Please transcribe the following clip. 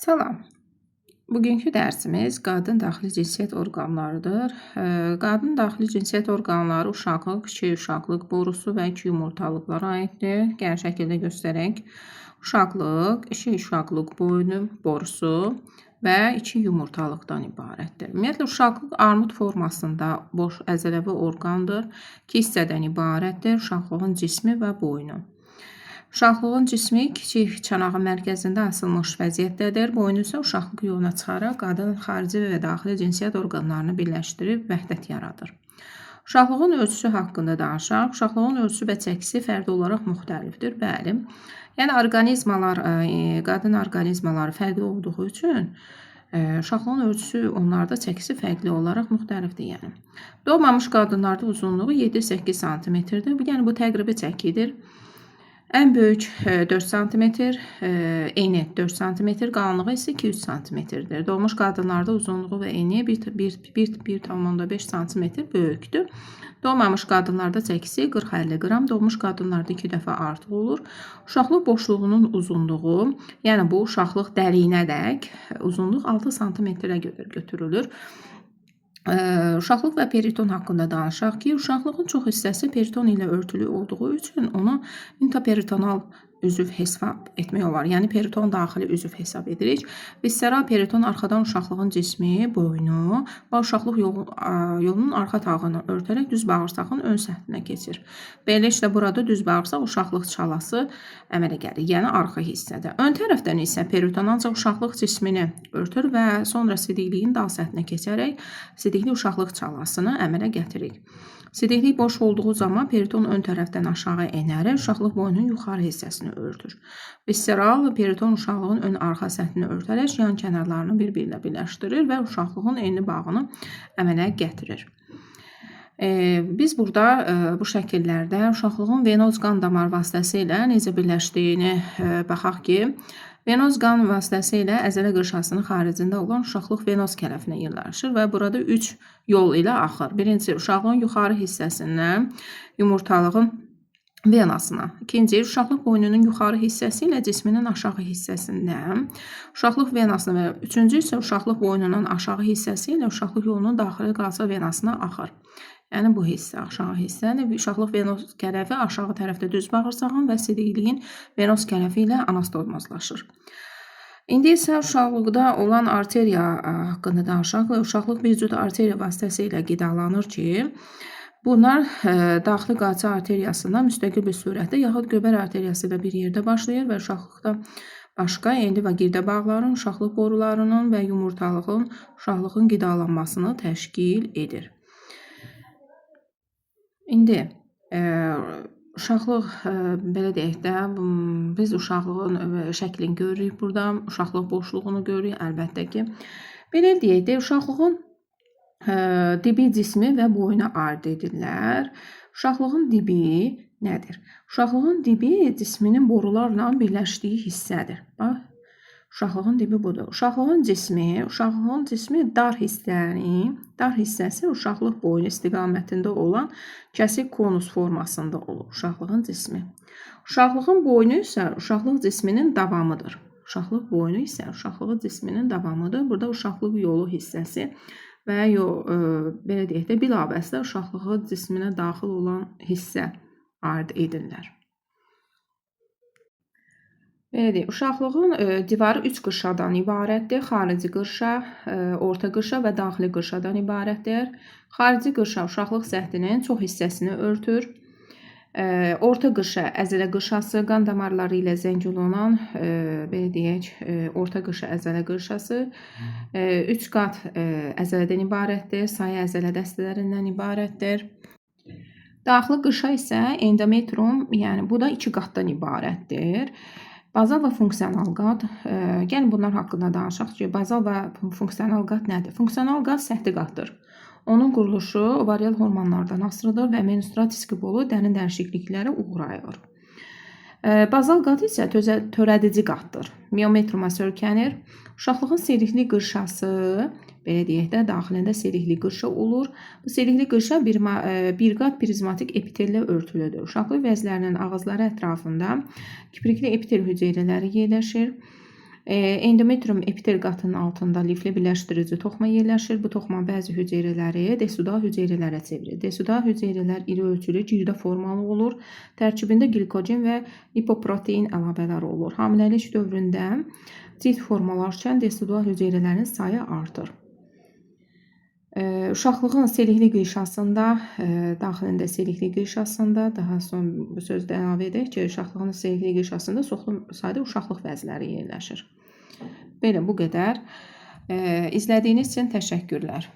Salam. Bugünkü dərsimiz qadın daxili cinsiyyət orqanlarıdır. Qadın daxili cinsiyyət orqanları uşaqlıq, kiçik uşaqlıq borusu və iki yumurtalıqlara aiddir. Gəlin şəkildə göstərək. Uşaqlıq, kiçik uşaqlıq boynu borusu və iki yumurtalıqdan ibarətdir. Ümumiyyətlə uşaqlıq armud formasında boş əzələvi orqandır. İki hissədən ibarətdir. Uşaqlığın cismi və boynu. Uşaqlığın cismi kiçik çanağın mərkəzində asılmış vəziyyətdədir. Boynu isə uşaqlıq yoluna çıxaraq qadının xarici və daxili cinsiyyət orqanlarını birləşdirib vəhdət yaradır. Uşaqlığın ölçüsü haqqında danışaq. Uşaqlığın ölçüsü və çəkisi fərdi olaraq müxtəlifdir. Bəli. Yəni orqanizmalar, qadın orqanizmaları fərqli olduğu üçün uşaqlığın ölçüsü onlarda çəkisi fərqli olaraq müxtəlifdir yəni. Doğmamış qadınlarda uzunluğu 7-8 sm-dir. Yəni bu təqribi çəkidir. Ən böyük 4 sm, eni 4 sm, qalınlığı isə 2-3 sm-dir. Doğmuş qadınlarda uzunluğu və eni 1,5 sm böyükdür. Doğmamış qadınlarda çəkisi 40-50 qram, doğmuş qadınlarda 2 dəfə artıq olur. Uşaqlıq boşluğunun uzunluğu, yəni bu uşaqlıq dəliyinədək uzunluq 6 sm-ə götürülür. Uşaqlıq və periton haqqında danışaq ki, uşaqlığın çox hissəsi periton ilə örtülü olduğu üçün onu intraperitoneal üzv hesab etmək olar. Yəni periton daxili üzv hesab edirik. Visceral periton arxadan uşaqlığın cismi, boynu və uşaqlıq yolunun arxa tağını örtərək düz bağırsağın ön səthinə keçir. Beləliklə burada düz bağırsaq uşaqlıq çalası əmələ gəlir. Yəni arxa hissədə. Ön tərəfdən isə periton ancaq uşaqlıq cismini örtür və sonra sidikliyin dal səthinə keçərək sidikli uşaqlıq çalasını əmələ gətirir. Sidiklik boş olduğu zaman periton ön tərəfdən aşağı enərək uşaqlıq boynunun yuxarı hissəsini örtür. Visceral periton uşaqlığın ön arxa səthini örtərək yan kənarlarını bir-birinə birləşdirir və uşaqlığın enli bağını əmələ gətirir. Biz burada bu şəkillərdə uşaqlığın venoz qan damar vasitəsilə necə birləşdiyini baxaq ki, venoz qan vasitəsilə əzələ qırşasının xaricində olan uşaqlıq venoz kələfinə yerləşir və burada 3 yol ilə axır. Birincisi, uşaqlığın yuxarı hissəsindən yumurtalığın venasına. İkinci, uşaqlıq boynunun yuxarı hissəsi ilə cisminin aşağı hissəsindən uşaqlıq venasına və üçüncü isə uşaqlıq boynunun aşağı hissəsi ilə uşaqlıq yolunun daxili qalsa venasına axır. Yəni bu hissə, aşağı hissə, uşaqlıq venoz kələfi aşağı tərəfdə düz bağırsağın və sidikliyin venoz kələfi ilə anastomozlaşır. İndi isə uşaqlıqda olan arteriya haqqında danışaq. Uşaqlıq bir cüt arteriya vasitəsilə qidalanır ki, bunlar daxili qalça arteriyasından müstəqil bir surətdə yaxud göbər arteriyası ilə bir yerdə başlayır və uşaqlıqda başqa enli və girdə bağların, uşaqlıq borularının və yumurtalığın, uşaqlığın qidalanmasını təşkil edir. İndi uşaqlıq belə deyək də, biz uşaqlığın şəklini görürük burada, uşaqlıq boşluğunu görürük əlbəttə ki. Belə deyək də, uşaqlığın dibi cismi və boyuna ayırd edirlər. Uşaqlığın dibi nədir? Uşaqlığın dibi cisminin borularla birləşdiyi hissədir. Bax, uşaqlığın dibi budur. Uşaqlığın cismi dar hissəni, dar hissəsi uşaqlıq boynu istiqamətində olan kəsik konus formasında olur. Uşaqlığın cismi. Uşaqlığın boynu isə uşaqlıq cisminin davamıdır. Uşaqlıq boynu isə uşaqlıq cisminin davamıdır. Burada uşaqlıq yolu hissəsi və belə deyək də, bilavasitə uşaqlığı cisminə daxil olan hissə ayırd edirlər. Belə deyək, uşaqlığın divarı 3 qırşadan ibarətdir. Xarici qırşa, orta qırşa və daxili qırşadan ibarətdir. Xarici qırşa uşaqlıq səthinin çox hissəsini örtür. Orta qırşa əzələ qırşası, qan damarları ilə zəngin olan, belə deyək, orta qırşa əzələ qırşası 3 qat əzələdən ibarətdir. Sayı əzələ dəstələrindən ibarətdir. Daxili qırşa isə endometrium, yəni bu da 2 qatdan ibarətdir. Bazal və funksional qat. Gəlin bunlar haqqında danışaq ki, bazal və funksional qat nədir? Funksional qat səthi qatdır. Onun quruluşu ovarial hormonlardan asılıdır və menstrual diski bolu dərin dəyişikliklərə uğrayır. Bazal qat isə törədici qatdır. Miometriuma sörkənir. Uşaqlığın selikli qırşası, belə deyək də, daxilində selikli qırşa olur. Bu selikli qırşa bir qat prizmatik epitellə örtülüdür. Uşaqlıq vəzlərinin ağızları ətrafında kiprikli epitel hüceyrələri yerləşir. Endometrium epitel qatının altında lifli birləşdirici toxuma yerləşir. Bu toxumanın bəzi hüceyrələri desudual hüceyrələrə çevrilir. Desudual hüceyrələr iri ölçülü, girdə formalı olur. Tərkibində glikogen və lipoprotein əlavələri olur. Hamiləlik dövründə cilt formalaşarkən desudual hüceyrələrin sayı artır. Uşaqlığın selikli qişasında, daxilində selikli qişasında, daha sonra bu sözdə əlavə edək ki, uşaqlığın selikli qişasında çoxlu sayda uşaqlıq vəzləri yerləşir. Belə bu qədər. İzlədiyiniz üçün təşəkkürlər.